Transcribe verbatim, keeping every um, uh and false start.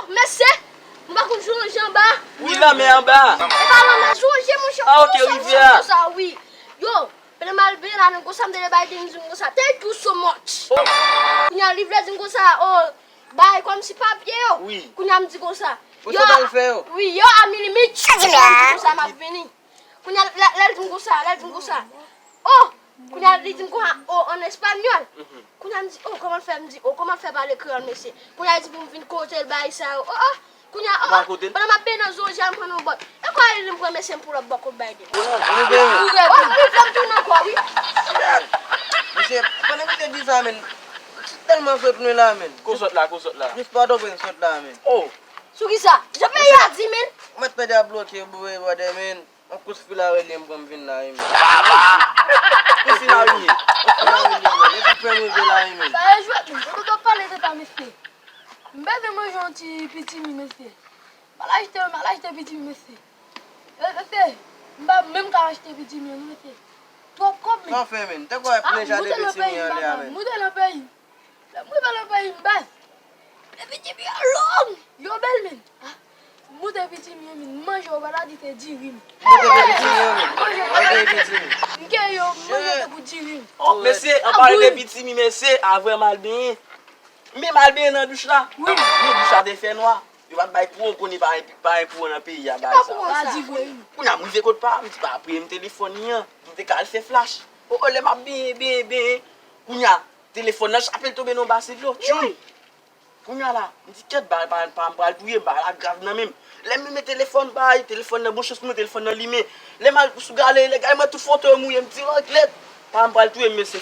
Mesye, m pa konn si w wè anba. Wi, lanmè anba. E pa lanmè, si w wè monchè. Ah, ok, rivyè a. Konsa, wi. Yo, pandan m al benyen la menm konsa, m te bay denyèz m konsa, thank you so much. Kounye a li vle di m konsa, oh, bay kòmsi papye yo. Wi. Kounye a m di konsa, yo, sa w pral fè yo? Wi, yo, a mi limit. Kounye a m di konsa, m ap vini. Kounye a lè, lè l di m konsa, lè l di m konsa, oh, kounye a li di m konsa, oh, an espanyòl. Kounye a m di, oh, kòman l fè, m di, oh, kòman l fè pale kreyòl, mesye? Kounye a li di pou m vin kote l, bay sa yo, oh, oh. Kounye a, oh, oh, pandan m ap benyen nan zòrye a, m pran yon bòt. E kwa li di m pran, mesye, m pull up bò kot bay denyèz. Oh, li fè m tounen ankò, wi. Mesye, pandan misye di sa, menn, se tèlman sot mwen la, menn. Ko sot la, ko sot la. Jis padon pou sot la, menn. Oh. Sou ki sa? Jan peyi a di, menn. Ou mèt pèdi a bloke, bro, brother, menn. Yon kout fil a relye m pou m vin la, wi, men. Kout fil a relye. Kout fil a relye, men. E sa k fè m rive la, wi, men. Sa e jwèt, men. Kote w ap pale de sa, mesye? M bezwen manje yon ti pitimi, mesye. M al achte, m al achte pitimi, mesye. E, mesye, m pa menm ka achte pitimi, non, mesye. Twòp kòb, men. Sa w fè, men? Te kwè plen jaden pitimi an lè a, men. Moute nan peyi m. Lè m rive nan peyi m, baz, e pitimi yo long, yo bèl, men. Ah, moute pitimi yo, men, manje yo pa ta di se diri, men. Moute pitimi yo, men. Manje yo pa ta di se diri. M ke yo, m manje tankou diri, men. Oh, mesye, an palan de pitimi, mesye, avan m al benyen. Men m al benyen nan douch la. Wi. Men douch la te fè nwa. Yo pa t bay kouran, ou konnen pa, pa gen kouran nan peyi a, bagay sa. Pa di vre, wi. Kounye a m rive kot pa, m di pa priye m telefòn li an. M te ka al fè flash. Oh, oh, lè m ap benyen, benyen, benyen. Kounye a, telefòn nan chape l tonbe nan yon basen dlo. Tchoum! Kounye a la, m di, kèt, ba, ba, pa m pral touye m, bagay la grav nan men m. Lè m limen telefòn, bay, telefòn nan, bon chans pou mwen, telefòn nan limen. Lè m al sou galeri, lè gade mwen tout foto yo mouye, m di, oh, kèt, pa m pral touye m, mesye.